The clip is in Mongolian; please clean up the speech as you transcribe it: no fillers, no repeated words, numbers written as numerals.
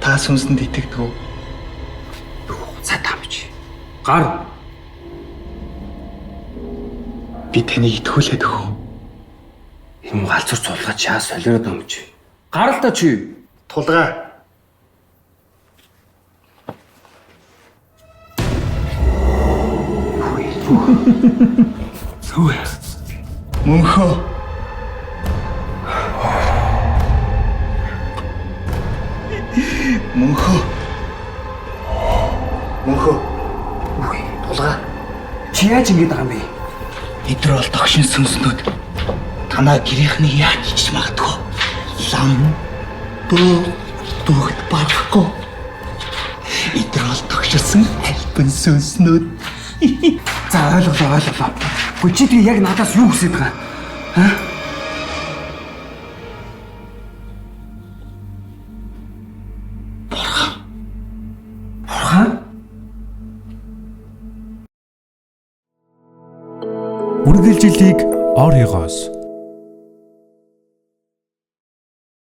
Та сүнсэнд итгэдэг үү? Хуцаа таамч. Гар. Би таныг итгүүлээд өгөө. Энэ галзуур цулгаа чаа солиороод байгаа юм чи. Гар л та чи. Тулгаа. Хүү. Мөнхөө. Мөнхөө. Мөнхөө. Тулгаа. Чи яаж ингэж байгаа юм бэ? Эдгээр бол догшин сүнснүүд. Танаа гэрийнхнийг яаж ичж магадгүй. Лам бөө бүгд барахгүй. Эдгээр бол тогшилсан альбан сүнснүүд. За ойлголоо ойлголоо. Гэхдээ чи тэгээ яг надаас юу хүсэж байгаа юм? Аа? Бурхан. Бурхан? Үргэлжлэлийг Оригоос